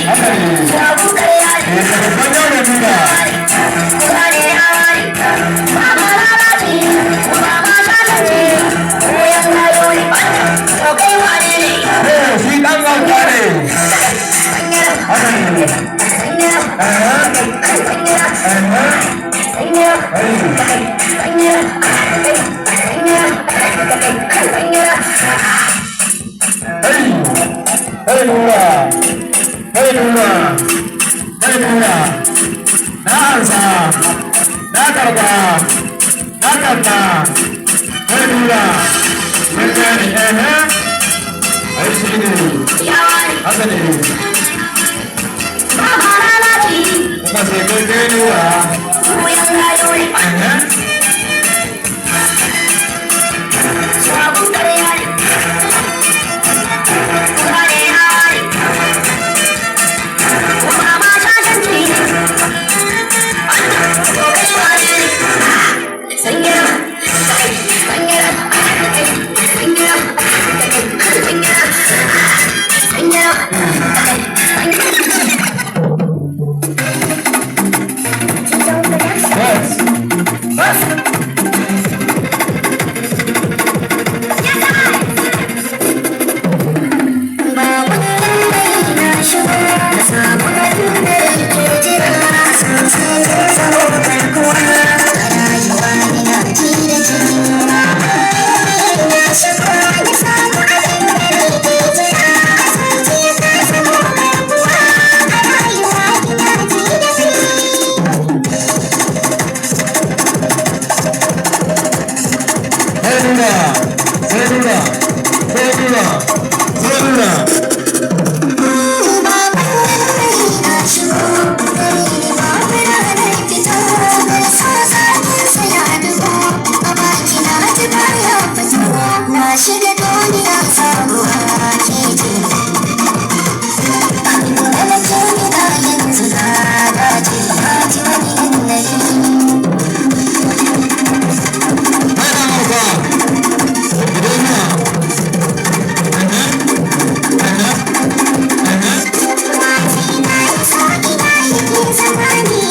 Haka ne. Eh, ka babban yaro nuna. Eh, shi ɗan auta ne. Haka ne. Aha. Aha. Hey. Hey. Hey, Nura. Hey, Nura. Hey, Nura. Na ansa. Na karba. Na karba. Hey, Nura. Mun gane. Aha. Ai shi ne. Haka ne. Kuma sai kai kai Nura. Aha. Yes. Hey, Nura. Hey, Nura. Hey, Nura. Hey, Nura. Na shiga duniya sabuwa ke ce, abin da nake gida yanzu na dace, na ji wani yanayi. Hey, ɗan auta. Gidan Nura. Aha. Aha. Aha. Zamani.